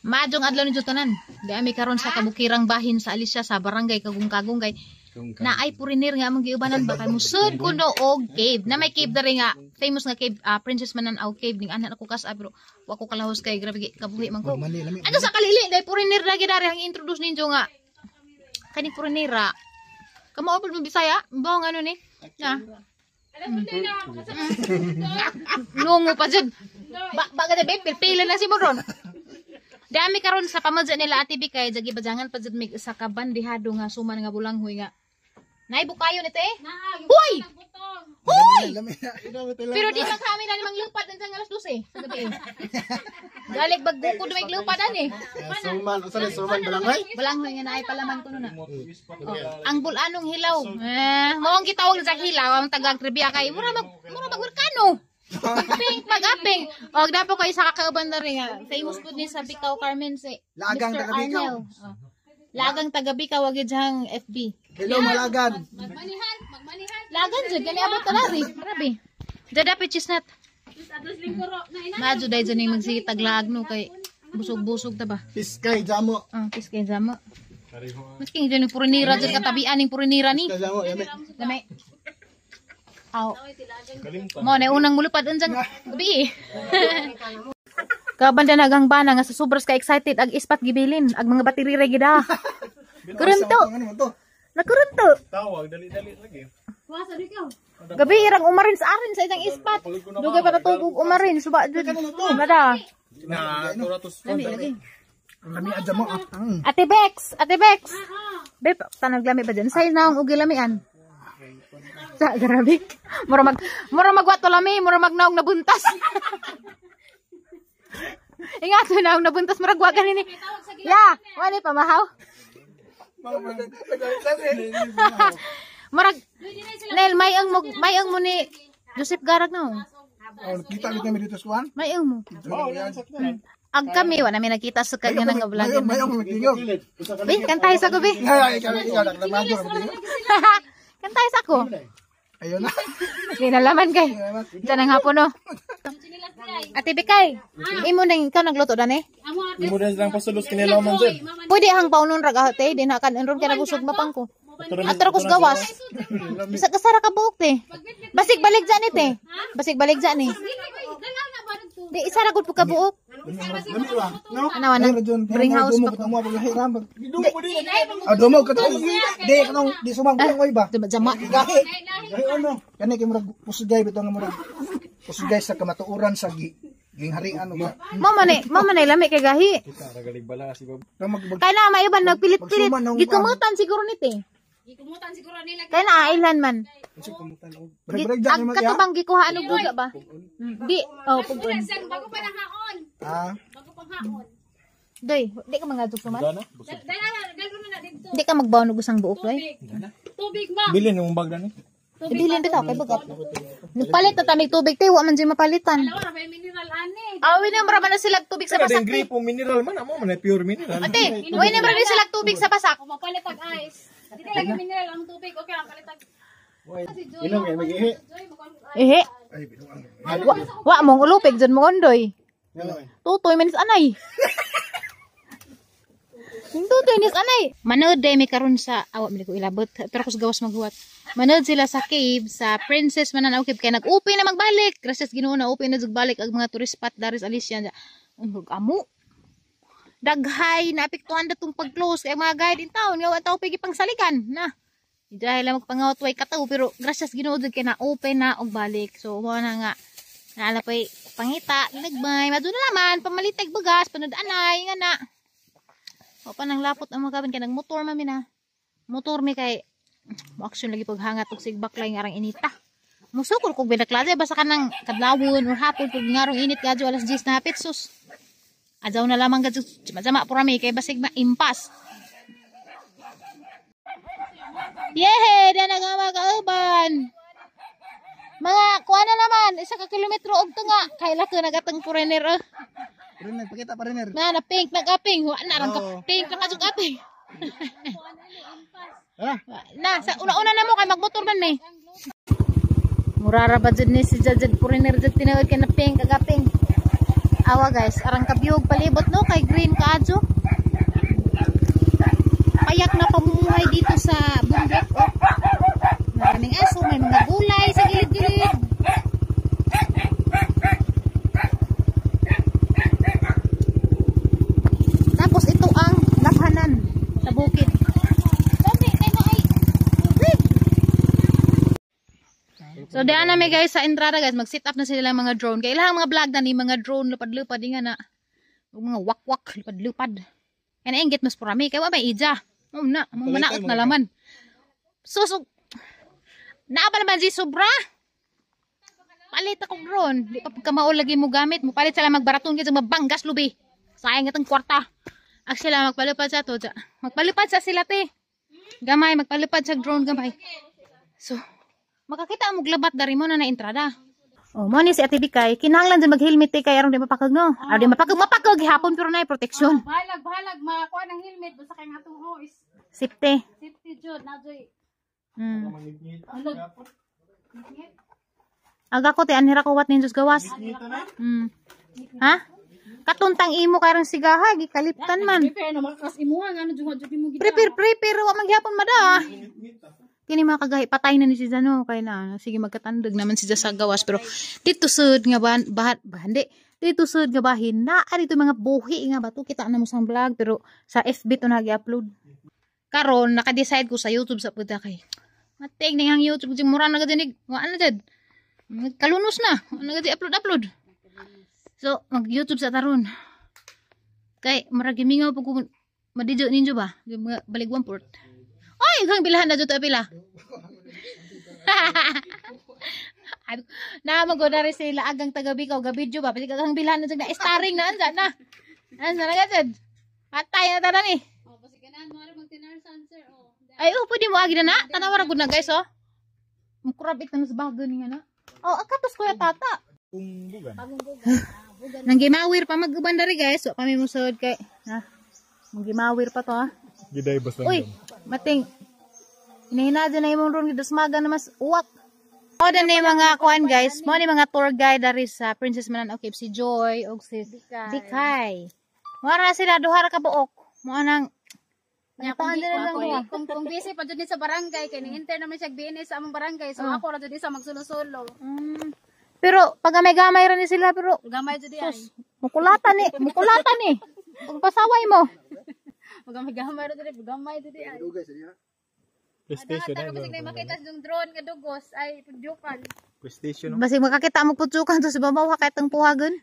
Maadjong adlaw ni tanan. Di ami karon sa kabukirang bahin sa Alicia sa barangay Kagungkagong kay na ay purinir nga among giubanan ba kay musud kuno og cave. Na may cave diri nga famous nga cave, Princess Mananaw Cave ning anak ako kas pero wa ko kalahos kay grabe kabuhi man ko. Ano sa kalili dai purinir lagi dari ang introduce ninyo nga kaning purinira. Kamo apol mo Bisaya? Bong ano ni? Na. Nungo pa jud. Ba ba gada babe, pila na si mo ron. Dami karon sa pamadya nila Ate Bikay, jagi bajangan pa jud mig isa ka bandihado nga suman nga bulanghoy nga. Naibukayo nito eh. Hoy! Hoy! Pero di man kami na limang lupad ang alas 12 sa gabi. Galig baggukod may lupad ani. Suman, usa ni suman balanghoy? Balanghoy nga naay palaman kuno na. Oh, ang bulanong hilaw. Eh, mao ang gitawag sa hilaw ang taga Trivia kay mura mag magwerkano. Pink pag-aping. Og dapo ko isa ka kauban na rin nga. Famous pud ni sa Bikaw Carmen si Lagang Mr. taga Bikaw. Arnel. Oh. Lagang taga Bikaw wag gyud FB. Hello Malagan. Magmanihan, magmanihan. Lagan jud kani abot ta lari. Grabe. Dada dapat chestnut. Madyo dai jud ning magsige taglaag no kay busog-busog ta ba. Piskay jamo. Ah, piskay jamo. Masking jud ning purinira jud katabian ning purinira ni. Piskay jamo yami. Lami. Aw. Mo na unang mulupad unjang gabi. Kabanda nagang bana nga sa sobras ka excited ag ispat gibilin ag mga bateri ra gida. Kurunto. Nakurunto. Tawag dali-dali lagi. Gabi irang umarin sa arin sa isang ispat. Dugay pa natugog umarin suba jud. Bada. Na turatos. Lami lagi. Lami adya mo. Ate Bex, Ate Bex. Beb, tanag lami ba dyan? Say na ang ugi lamian. Sa grabe. Mura magwato lami, mura magnaong nabuntas. Ingat naong nabuntas murag wa ganini. Ya, wani pa mahaw. Murag Nel may ang mo ni Joseph Garag no. Oh, kita gid kami dito sa kuan. May ang mo. Ag kami wa namin nakita sa kanya nga vlog. May ang magtingog. Be, kantay sa ko be. Ay, ikaw lang madyo. Kantay sa ko. Ayun na. Ginalaman kay. Diyan ang hapon no. Ate Bikay, imo nang ikaw nagluto dan eh. Imo din lang pasulos kinilaw man jud. Pwede hang paunon ra ate, din hakan enron kay nabusog mapang ko. Ato ra kus gawas. Bisa kasara ka buok te. Basig balik dyan eh te. Basig balik dyan eh. Di isa ra gud po ka buok. Ano ana? Bring house pa ko. Ah, dumog ka to. Di kanong di sumang ko ba. Jama. Gahi. Gahi ano? Kani kay murag pusugay bitaw nga murag pusugay sa kamatuoran sa gingharian og Mo man ni lami kay gahi. Kay na maiban nagpilit-pilit. Gikumutan siguro ni te. Gikumutan siguro nila. Kay na ailan man. Break Ang katubang gikuhaan og duga ba? Di, oh pugon. Bago pa nang haon. Ah. Bago pang haon. Doy, di ka mangadto man. Dala na dito. Di ka magbaon og usang buok doy. Tubig ba? Bilin yung bag na ni. Ibilin bitaw kay bagat. Nagpalit na tamig tubig te, wa man jud mapalitan. Wala may mineral ani. Awi na mura man na sila tubig sa Kada pasak. gripo mineral man amo man pure mineral. Ate, wa na mura na sila tubig sa pasak. Kung mapalit ag ice. Di lagi mineral ang tubig. Okay ang palit ag. Inom kay magihi. Ehe. Wa mong ulupig jud mo ondoy. Tutoy manis anay. Tutoy nis anay. Manood day mi karon sa awa mi ko ilabot pero kus gawas maghuwat. Manood sila sa cave sa Princess Mananaw Cave kay nag-open na magbalik. Gracias Ginoo na open na jud balik ang mga tourist spot dari sa Alicia. Ang amo. Daghay na apektuhan datong pag-close kay mga guide in town nga wa taw pigi pangsalikan na. Dahil lang magpangawat way kataw pero gracias Ginoo jud kay na open na og balik. So mo na nga naala pay pangita nagmay maduna naman pamalitag bugas panud anay nga na. O pa nang lapot ang mga kabin kay nagmotor mami na. Motor mi kay mo action lagi paghangat og sigbaklay nga arang inita. Musukol kog binaklase basta kanang kadlawon or hapon pag ngarong init gadyo alas 10 na hapit sus. Adyaw na lamang gadyo jama pura mi kay basig maimpas. Yehe, dana nga mga kauban. Mga kuha na naman, isa ka kilometro og tunga. Kay laki nagatang foreigner. Oh. Rin nagpakita pa rin. Na na pink nagaping, wa na rang ka pink na kajug aping. Ah. Na sa una-una na mo kay magmotor man ni. Murara ba jud ni si Jajad foreigner jud tinuod kay na pink kagaping. Tanawa guys, arang kabiyog palibot no kay green kaadyo. Payak na pamumuhay dito sa bundok. Oh. Maraming aso, may mga gulay sa gilid-gilid. Tapos ito ang laphanan sa bukid. Dami, kay maay. Tubig. So diyan na mi guys sa entrada guys, mag-set up na sila ng mga drone. Kay ilang mga vlog na ni mga drone lupad-lupad nga na. Ug mga wakwak lupad-lupad. Kay nainggit mas purami kay wa may ija. Mao na, mo manaot na laman. So naa pa naman si sobra. Palit akong drone. Di pa pagkamao lagi mo gamit. Mo palit sila magbaraton kay mabanggas lubi. Sayang itong kwarta. Ag sila magpalupad sa to. Magpalupad sa sila te. Gamay magpalupad sa drone gamay. So makakita mo glabat dari mo na na entrada. Oh, mo ni si Ate Bikay, kinahanglan dyan mag-helmet te kay aron di mapakag no. Aron di mapakag, mapakag gihapon pero na protection. Bahalag, bahalag makakuha ng helmet basta kay nga atong ho is Safety. safety jud na joy. Aga ko te anhira ko wat ninyo gawas. Ha? Katuntang imo karon sigaha gikaliptan man. Prepare na makakas imuha nga ano jud mo gid. Prepare prepare wa man gihapon mada. Kini mga kagahi patay na ni si Zano kay na sige magkatandog naman si sa gawas pero dito sud nga bahan bahan bahandi dito sud nga bahin naa dito mga buhi nga bato kita na mo sa vlog pero sa FB to nagi-upload karon naka-decide ko sa YouTube sa pud kay mating ning ang YouTube jud mura na gud wa na jud kalunos na na gud upload upload so mag YouTube sa taron kay murag gimingaw pug ko madidyo ninyo ba mga balig one port. Ay, kang bilahan na dito pila. Na magodari sila agang taga Bikaw gabidyo ba? Pili kang bilahan na dyan na starring na ansa na. Ansa na gajud. Patay na tanan ni. Oh, basta ganahan mo ari magtinarsan sir oh. Ay, oh, pwede mo agi na na. Tanawa ra gud na guys oh. Mukurabit na mas bago ni nga na. Oh, akatos kuya tata. Kung bugan. Nang gimawir pa mag-uban dari guys. Wa pa mi musod kay ha. Manggimawir pa to ha. Giday basta. Uy, mating. Hinahinadyo na imong ron gidusmaga na mas uwak. Mo na yung mga kuan guys, mo ni mga tour guide dari sa Princess Manan Cave si Joy og si Bikay. Mo na sila duha ra ka buok. Mo nang Nataan na lang duha. Kung busy pa jud ni sa barangay kay ning-enter naman siya BNS sa among barangay so ako ra jud sa magsulo-sulo. Pero pag gamay-gamay ra ni sila pero Gamay jud ay. mukulatan ni, mukulatan ni. Pagpasaway mo. Magamay-gamay ra jud, gamay jud ay. Dugay sa diha. PlayStation Pero kasi may makita sa drone nga dugos ay pudyukan. PlayStation. Basig makakita mo putsukan to sa babaw kahit ang puhagon.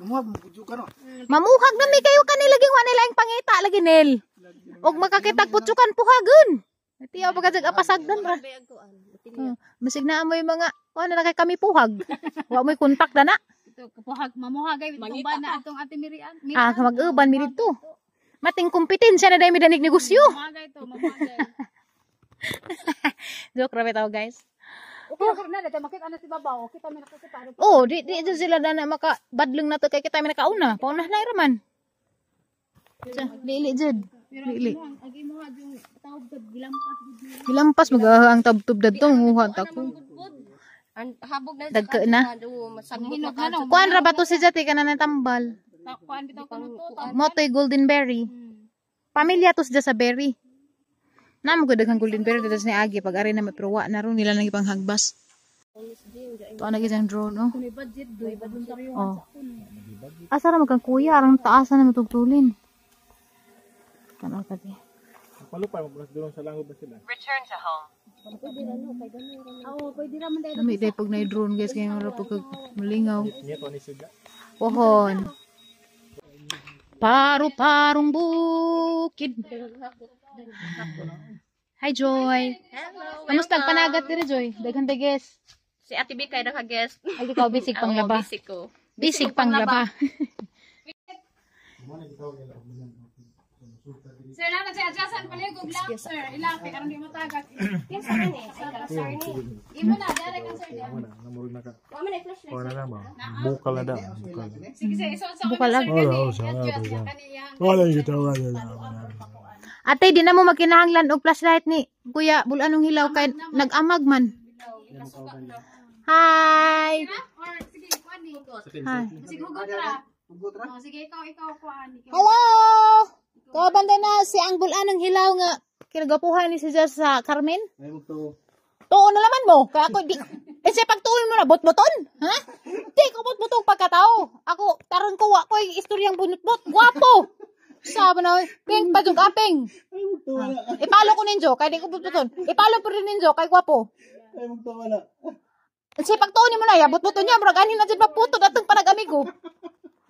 Mamuhag mo ka no. Mamuhag na mi kayo kanila lagi wa nila ang pangita lagi nil. Og makakita putsukan puhagon. Tiyaw pagka apasagdan ra. Basig na amoy mga kuan na kay kami puhag. Wa mo'y kontak na na. Ito kapuhag mamuhag ay itong bana atong Ate Mirian. Ah, mag-uban mi dito. Mating kompetensya na dahil mi danig negosyo. Mamuhagay to, mamuhagay. Joke ra bitaw guys. Okay na na dito makita na si babaw, kita mi nakakita. Oh, di di jud sila na maka badlong na to kay kita mi nakauna. Pauna na ra man. Sa dili jud. Dili. Ang imuha yung tawag gilampas gud. Gilampas mag ang tabtob dadto nguha ta ko. Habog na Dagko na. Hinog na no. Kuan ra ba to si Jati ka na natambal? Kuan bitaw kuno to. Motoy golden berry. Pamilya to siya sa berry. Namo ko daghang golden berry dito sa Agi pag ari na may pero wa na ron nila nang ipanghagbas. Tuwa na gid ang drone oh. May budget do, budget. Oh. Asa ra magkang kuya arang taasan na matugtulin. Tanaw ka di. Palupad mo doon sa langob ba sila? Oo, pwede ra man dahil. Nami day pag na drone guys kay mura pag malingaw. Niya to ni siga. Pohon. Paru-parong bukid. Hi Joy. Hello. Kamusta ang panagat diri Joy? Daghan guest. Si Ate Bikay naka-guest. Ay ikaw bisig pang laba. Busy ko. Bisig pang laba. Sir, na si adjustan pala yung lang, sir. Ilapit, aron di matagak. Sir ni. Imo na, direct ang sir. Mo na, namurog na ka. Wa man ay flashlight. Wala na ma. Bukal na daw. Bukal. Sige, sir, iso sa Bukal lang. Wala, wala, wala. Wala. Ate, di na mo magkinahanglan og flashlight ni Kuya Bulanong Hilaw kay nag-amag man. Hi. Or sige, kuan Hi. Sige, hugot ra. Hugot ra. Oh, sige, ikaw, ikaw, kuan. Ikaw. Hello! Kabanda na si ang bulan ng hilaw nga kinagapuhan ni si Jess sa Carmen. Ay mo to. Tuon na laman mo. Kaya ako di eh siya pagtuon mo na bot-boton, ha? Di ko bot-botong pagkatao. Ako taron ko wa ko istoryang bunot-bot. Gwapo. Sabi na, pink pa jug aping. Ay mo to wala. Ipalo ko ninjo kay di ko bot-boton. Ipalo po rin ninjo kay gwapo. Ay mo to wala. Siya pagtuon mo na ya bot-boton niya murag anhin na jud maputod atong panag-amigo.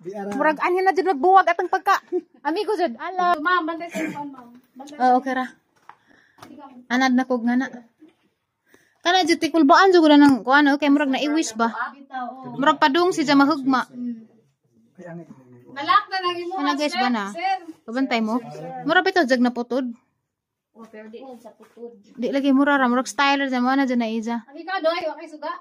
Di ara. Murag anhin na jud magbuwag atong pagka amigo jud. Ala. Ma'am, bantay sa kuan, ma'am. Bantay. Oh, okay ra. Anad na kog nga na. Kana jud tikulbaan jud ko na ng kuan okay murag na i-wish ba. Murag padung si mahugma. Ay ang Nalak na nang imo. Ano, guys, ba na? Sir. Pabantay mo. Murag bitaw jag na putod. Oh, pero di na sa putod. Di lagi mura ra murag styler sa mo na jud na iza. Ang ikaw doy, wa kay suga.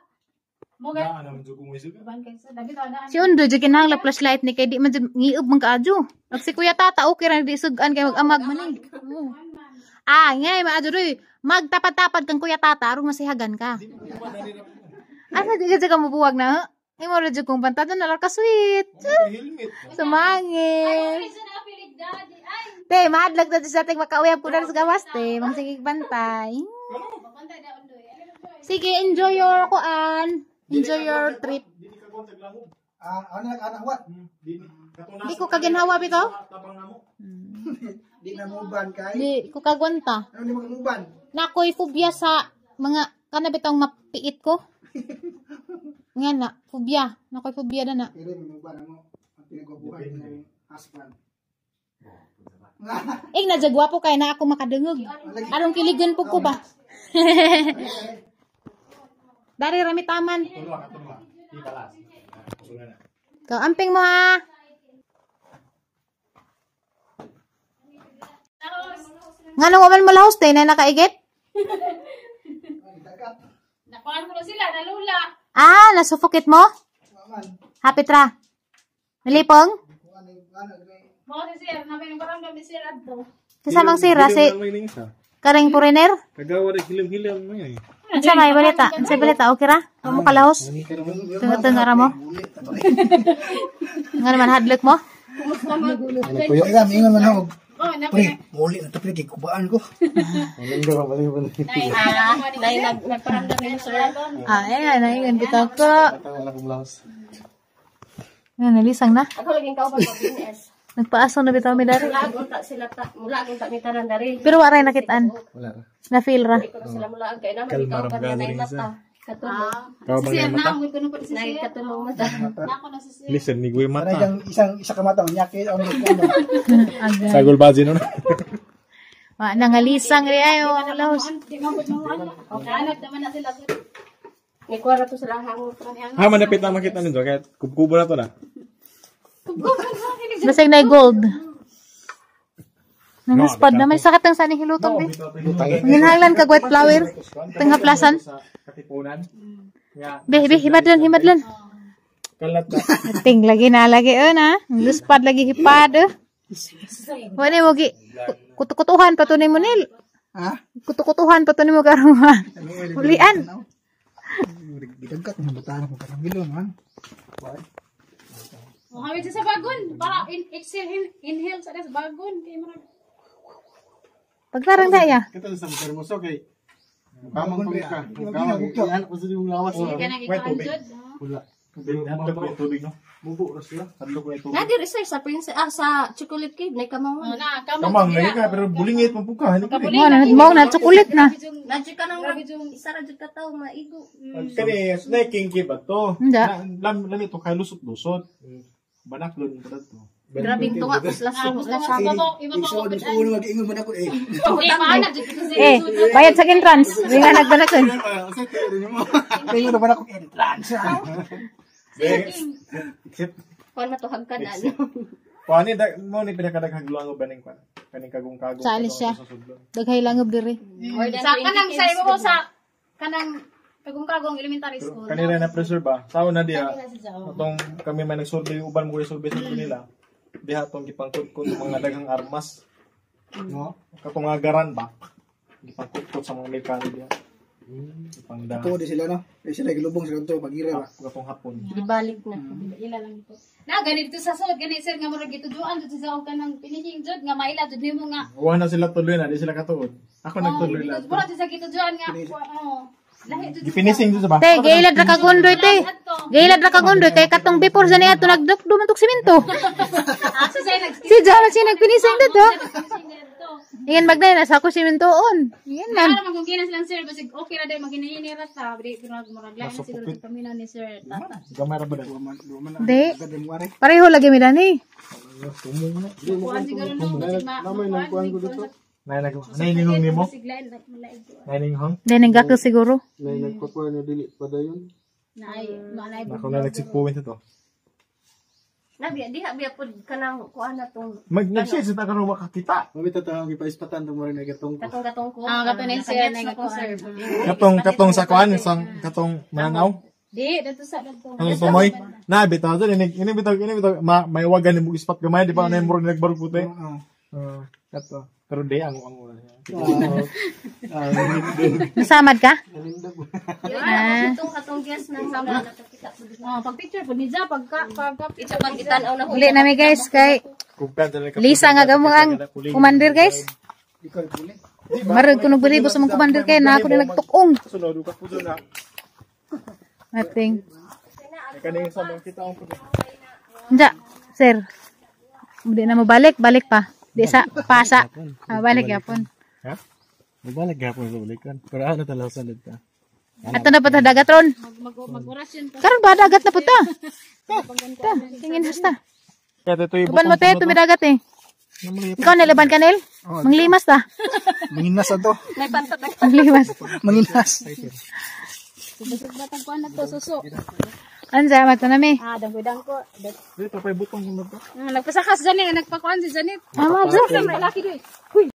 Mo gay. Na naman jud kung isuga. Ban kay sa dagi daw na. Si Undo jud kinahanglan flashlight ni kay di man jud ngiub man kaadyo. Ag si Kuya Tata okay ra di sugan kay mag-amag man ni. Oo. Ah, ngay maadyo doy. Magtapad-tapad kang Kuya Tata aron masihagan ka. Ano di ka mo buwag na? Ay mo ra jud kong bantado na lang ka sweet. Helmet. Sumangin. Ay, na pilig daddy. Ay, Te, mahadlag na sa ating makauyab ko na sa gawas, te. Magsigig bantay. bantay na undoy. Sige, enjoy your kuan. Enjoy your trip. Dili ka kon taglahom. Ah, ano na anak wat? Dili. Katong Di ko kaginhawa bitaw. Tabang namo. Di na muban kay. Di ko kagwanta. Ano di makamuban? Nakoy phobia sa mga kana bitong mapiit ko. Nga na, phobia. Nakoy phobia na na. Pero muban mo ang pinagwapuhan ng husband. Eh, nadya gwapo kay na ako makadungog. Aron kiligan po ko ba? Dari rami taman. Tulwa ka tulwa. Di balas. Usungan na. Ikaw, amping mo ha. Nga nung waman mo lahos, te, na nakaigit? Nakuan ko na sila, nalula. Ah, nasuffocate mo? Man, Hapit ra. Nalipong? kung ano ano Mo si sir, namin yung paramdam ni sir adto. Kasamang sira si Karing Puriner? Kagawa rin hilim-hilim mo eh. Unsa may balita? Unsa balita? Okay ra? Mo kalahos? Tunga-tunga ra mo? Nga naman hadlok mo? Kuyo. Ay, ingon man ako. Oh, na Pre, muli na to pre kay kubaan ko. Nay, nagparamdam ni sir. Ah, ayan, naingon bitaw ko. Nga nalisang na. Ako laging kauban ko BNS. Nagpaaso na bitaw mi dari. Mulaag unta sila ta, mulaag unta mi tanan dari. Pero wa ray nakitaan. Wala ra. Na feel ra. Ko na sila mulaag kay naman ikaw pa na mata. Katulong. Kau Si sir na, ko na si Nay sir. katulong mata. Na ako na si sir. Listen, ni Gwe Para mata. isang isang isa ka mata nyaki ang ano. Agay. Sagol baji no. Wa nangalisang ri ayo ang lahos. Di man pud mo ano. Naanad naman na sila sir. Ni kuha ra to sila hangot ra. Ha, manapit na makita ninyo. Kaya kubkubo na to na. Basig na gold. Nangaspad na may sakit ang saning hiluton be. Ginahanglan kag white flower. Tanghaplasan. Sa Katipunan. Nga. Be, be, himadlan, himadlan. Kalat na. Ting lagi na lagi eh na. Luspad lagi hipad eh. Wala mo gi kutukutuhan pa to ni mo nil. Ha? Kutukutuhan pa to ni mo karong ha. Ulian. Gidagkat nga butahan ko karang gilo man. Mo hawid siya sa bagon para in exhale in, inhale sa das bagon kay murag Pagtarang daya. Kita sa termoso kay. Kamang pang ka. Kamang yan ko sa imong lawas. kanang ikuan jud. Wala. Hadlok ko tubig no. Mubo ra sila. Hadlok ko tubig. Na diri sir sa princess ah sa chocolate cave nay kamang. Oh, na kamang Kamang lagi ka pero bulingit man pud ka. Hindi ko. Mo na mo na chocolate na. Na jud ka nang isa ra jud ka tawo maigo. Kani na kinky ba to? Hindi. Lam ito kay lusot-lusot. Banak lon pa to. Grabing tunga ko sila Ah, gusto mo sa to, iba pa Igsoon ko. mas ulo mag-ingon man ako eh. Eh, maana jud ko si sir. Eh, bayad sa entrance. Di nga nagbanakon. Ingon naman ako entrance. Kuan matuhag ka na ano. Kuan ni mo ni pinakadaghang luango baning kuan. Kaning kagong-kagong. Sa alis siya. Daghay langob diri. More than Sa 20 kanang sa kids. ibo ko sa kanang kagong-kagong elementary school. Kanila na preserve ba? Sao na diha? Atong kami man nagsurvey uban mo survey sa nila. Diha atong gipangkut-kut ng mga daghang armas. No? Katong mga garan ba? Gipangkut-kut sa mga Amerikano diha. Pangda. Tuo di sila no. Di sila gilubong sila to pagira ba. Katong hapon. Gibalik na. Ila lang ito. Na gani dito sa sod gani sir nga murag gituduan jud sa og kanang finishing jud nga maila jud nimo nga. Wa na sila tuloy na, di sila katuod. Ako nagtuloy lang. Murag jud sa gituduan nga oh. Lahi jud. Gipinising dito ba? Te, gailad ra ka gundoy te. Gailad ra ka gundoy kay katong before sa niya to nagdukdo man tog simento. Asa say nag Si Jara siya nagpinising dito. finishing dito. Ingan magday nasa ako simentoon. Ingan man. Para magkungkinas lang sir basig okay ra day maginahini ra ta di pero murag lahi na siguro sa paminaw ni sir tata. Gamay ra ba dai? Duwa man Di. agad mo are. Pareho lagi mi dani. Kuan siguro no basig ma. Namay ko dito. Nay nag nay ninghong nimo. Basig lain malaig. Nay ninghong. Then nagakil siguro. Naay naay. Nako na nagsipuwin ito. Nabi diha biya pud kanang kuan na tong Mag nag-share sa karon wa kakita. katong katong ko. Ah, kato na sir na ko sir. Katong katong sa kuan isang katong mananaw. Di dito sa dito. Ang tumoy. Na bitaw dyan ini ini bitaw ini bitaw ma may wagan ni ispat gamay di ba ano yung murag nagbarog puti. Oo. Kato. Pero di ang ang una siya. Nasamad ka? Ah. Katong katong gas nang sama nakakita pud. Oh, pag picture pud ni Ja pagka pagka Isa pag gitan-aw na Uli na mi guys kay Kumpiyansa lang ka. Lisa nga gamo ang commander guys. Ikaw puli. Marag kuno balibo sa mga commander kay na ako na nagtukong. Sunod ka puso na. Nothing. Kani sa mga kita ang puso. Unsa, sir? Hindi na mo balik, balik pa. Di sa pasa. Ah, balik yapon. Ha? Mabalik gapon sa balikan. Pero ano talaw sa dito? Ato na pa ta dagat ron. Mag mag-orasyon pa. Karon ba dagat na puta? Ta, tingin hasta. Kaya ito yung Uban mo te, tumidagat eh. Ikaw nalaban ka Nel? Manglimas ta. Manginas ato. May pantot na. Manglimas. Manginas. Basig batang kuan na to suso. Ansa mato na mi. Ah, dangko dangko. Dito pa butong sunod to. Nagpasakas Janet, nagpakuan si Janet. Ama, May laki doy.